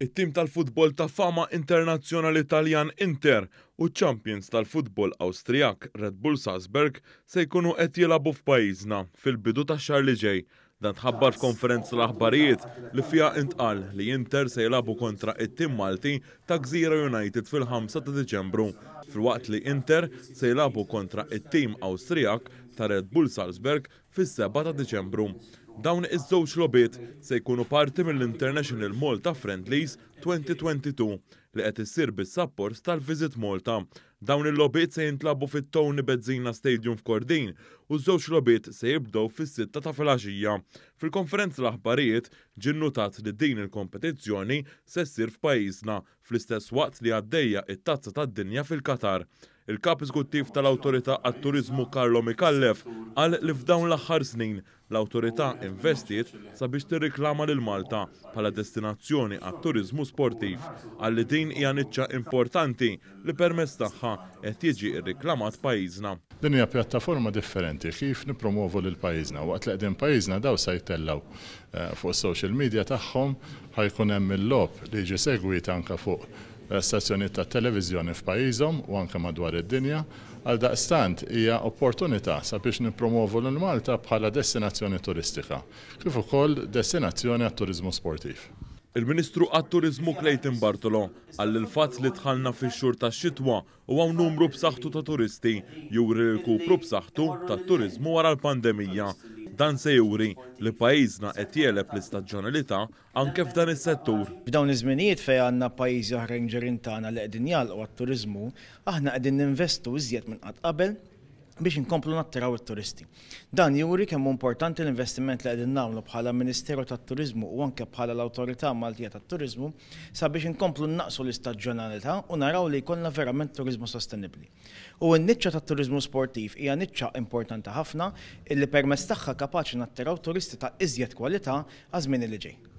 It-tim tal-futbol ta' fama internazzjonali Taljan Inter u ċ-champions tal-futbol Awstrijak Red Bull Salzburg se jkunu qed jilagħbu f'pajjiżna fil-bidu tax-xahar li ġej. Dan tħabbar f'konferenza tal-aħbarijiet li fiha intqal li Inter se jilagħbu kontra it-tim Malti ta' Gżira United fil-5 ta' Diċembru, filwaqt li Inter se jilagħbu kontra it-tim Awstrijak ta' Red Bull Salzburg fis-7 ta' Diċembru. Dawn iż-żewġ logħbiet se jkunu parti mill-International Malta Friendlies 2022 li qed issir bis-sapport tal-Visit Malta. Dawn il-logħbiet se jintlagħbu fit-Tony Bezzina Stadium f'Kordin u ż-żewġ logħbiet se jibdew fis-6 ta' filgħaxija. Fil-konferenza l-aħbarijiet ġie nnutat li din il-kompetizzjoni se ssir f'pajjiżna fl-istess waqt li għaddejja t-Tazza tad-Dinja fil-Qatar. Il-Kap Eżekuttiv tal-Awtorità għat-Turiżmu Carlo Micallef qal li f'dawn l-aħħar snin l-awtorità investiet sabiex tirriklama lil Malta bħala destinazzjoni għat-turiżmu sportiv. Qal li din hija niċċa importanti li permezz tagħha qed jiġi rriklamat pajjiżna. Din hija pjattaforma differenti kif nippromovu lil pajjiżna. Waqt li qegħdin pajjiżna dawn se jtellgħu fuq is-social media tagħhom, ħa jkun hemm il-logħob li jiġi segwit anke fuq stazzjonijiet tat-televiżjoni f'pajjiżhom u anke madwar id-dinja. Għaldaqstant hija opportunità sabiex nippromovu lil Malta bħala destinazzjoni turistika, kif ukoll destinazzjoni għat-turiżmu sportiv. Il-Ministru għat-Turiżmu Clayton Bartolo qal li l-fatt li dħalna fix-xhur tax-xitwa u hawn numru b'saħħtu ta' turisti juri l-irkupru b'saħħtu tat-turiżmu wara l-pandemija. Dan se juri li pajjiżna qed jegħleb l-istaġjonalità anke f'dan is-settur. F'dawn iż-żminijiet fejn għandna pajjiżi oħrajn ġirien tagħna li qegħdin jagħlqu għat-turiżmu, aħna qegħdin ninvestu iżjed minn qatt qabel biex inkomplu nattiraw it-turisti. Dan juri kemm hu importanti l-investiment li qegħdin nagħmlu bħala Ministeru tat-Turiżmu u anke bħala l-Awtorità Maltija tat-Turiżmu sabiex inkomplu nnaqqsu l-istaġjonalità u naraw li jkollna verament turiżmu sostenibbli. U n-niċċa tat-turiżmu sportiv hija niċċa importanti ħafna illi permezz tagħha kapaċi nattiraw turisti ta' iżjed kwalità għaż-żmien li ġej.